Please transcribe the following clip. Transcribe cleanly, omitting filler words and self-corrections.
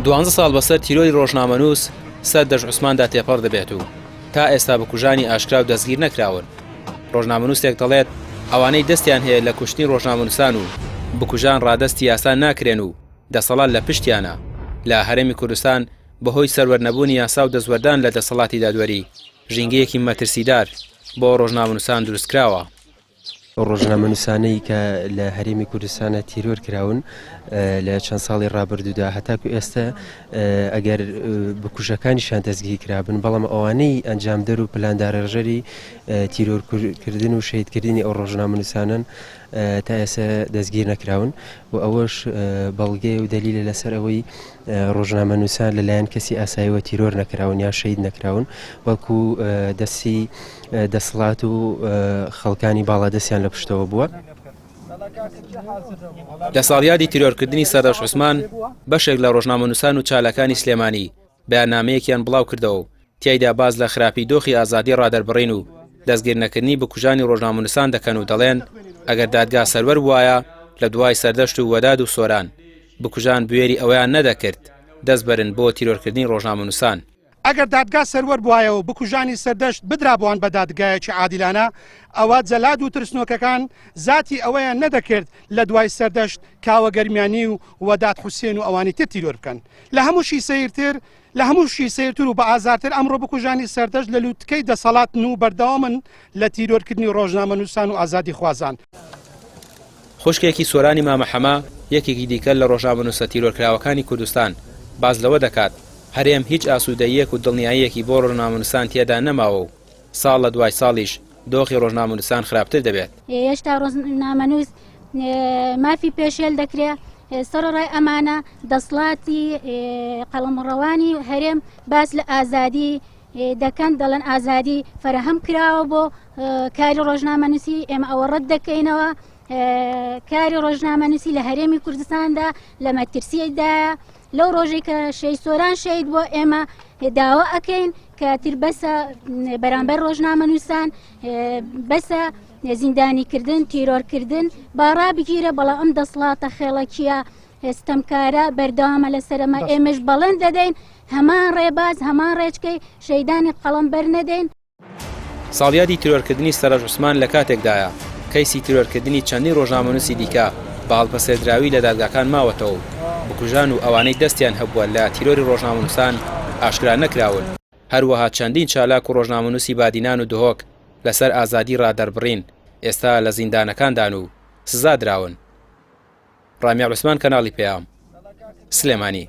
دوانزە ساڵ بەسەر تیرۆری ڕۆژنامەنووس سەردەشت عوسماندا تێپەڕ دەبێت و تا ئێستا بکوژانی ئاشکرا و دەستگیر نەکراون. ڕۆژنامەنووسێک دەڵێت، ئەوانەی دەستیان هەیە لە کوشتنی ڕۆژنامەنووسان و بکوژان ڕادەستی یاسا ناکرێن و دەسەڵات لە پشتیانە. لە هەرێمی کوردستان بەهۆی سەروەر نەبوونی یاسا و دەستوەردان لە دەسەڵاتی دادوەری، ژینگەیەکی مەترسیدار بۆ ڕۆژنامەنووسان دروستکراوە. ئەو ڕۆژنامەنووسانەی کە لە هەرێمی کوردستانە تیرۆر کراون لە چەند ساڵی ڕابردوودا هەتاکو ئێستا ئەگەر بکوژەکانیشان دەستگیر کرابن بەڵام ئەوانەی ئەنجامدەر و پلاندارێژەری تیرۆرکردن و شەهیدکردنی ئەو ڕۆژنامەنووسانەن تا ئێستا دەستگیر نەکراون و ئەوەش بەڵگەیە و دەلیلە لەسەر ئەوەی ڕۆژنامەنووسان لەلایەن کەسی ئاساییەوە تیرۆر نەکراون یا شەهید نەکراون بەڵکو دەستی دەسەڵات و خەڵکانی باڵادەستیان لە پشتەوە بووە. لە ساڵیادی تیرۆرکردنی سەردەشت عوسمان، بەشێک لە ڕۆژنامەنووسان و چالاکانی سلێمانی بەیاننامەیەکیان بڵاوکردەوە و تیایدا باس لە خراپی دۆخی ئازادی ڕادەربڕین و دەستگیرنەکردنی بکوژانی ڕۆژنامەنووسان دەکەن و دەڵێن ئەگەر دادگا سەروەر بوایە لە دوای سەردەشت و وەداد و سۆران بکوژان بوێری ئەوەیان نەدەکرد دەست بەرن بۆ تیرۆرکردنی ڕۆژنامەنووسان. ئەگەر دادگا سەروەر بوایە و بکوژانی سەردەشت بدرابوان بە دادگایەکی عادیلانە، ئەوا جەلاد و ترسنۆکەکان زاتی ئەوەیان نەدەکرد لە دوای سەردەشت کاوە گەرمیانی و وەدات حوسێن و ئەوانی تر تیرۆر بکەن. لە هەمووشی سەیرتر لە هەمووشی سەیرتر و بە ئازارتر ئەمڕۆ بکوژانی سەردەشت لە لوتکەی دەسەڵاتن و بەردەوامن لە تیرۆرکردنی ڕۆژنامەنووسان و ئازادیخوازان. خوشکێکی سۆرانی مامە حەمە، یەکێکی دیکە لە ڕۆژنامەنووسە تیرۆرکراوەکانی کوردستان، باس لەوە دەکات، هەرێم هیچ ئاسوودەییەک و دڵنیاییەکی بۆ ڕۆژنامەنووسان تێدا نەماوە و ساڵ لە دوای ساڵیش دۆخی ڕۆژنامەنووسان خراپتر دەبێت. هێشتا ڕۆژنامەنووس مافی پێشێل دەکرێت، سەرەڕای ئەمانە دەسڵاتی قەڵەمڕەوانی هەرێم باس لە ئازادی دەکەن، دەڵێن ئازادی فەرەهەم کراوە بۆ کاری ڕۆژنامەنووسی، ئێمە ئەوە ڕەت دەکەینەوە. کاری ڕۆژنامەنووسی لە هەرێمی کوردستاندا لە مەترسیدایە. لەو ڕۆژەی کە شەهید سۆران شەهید بووە ئێمە داوا ئەکەین کە تر بەسە بەرامبەر ڕۆژنامەنووسان بەسە زیندانیکردن تیرۆرکردن با ڕابگیرە بەڵام ئەم دەسڵاتە خێڵەکیە ستەمکارە بەردەوامە لەسەرەمە ئێمەش بەڵێن دەدەین هەمان ڕێباز هەمان ڕێچکەی شەیدانی قەڵەم بەر نەدەین. ساڵیادی تیرۆرکردنی سەرەش عوسمان لە کاتێکدایە، کەیسی تیرۆرکردنی چەندین ڕۆژنامەنووسی دیکە بە هەڵپەسێردراوی لە دادگاکان ماوەتەوە و بکوژان و ئەوانەی دەستیان هەبووە لە تیرۆری ڕۆژنامەنووسان ئاشکرا نەکراون، هەروەها چەندین چالاک و ڕۆژنامەنووسی بادینان و دهۆک لەسەر ئازادی ڕادەربڕین ئێستا لە زیندانەکاندان و سزا دراون. ڕامیار عوسمان کەناڵی پەیام، سلێمانی.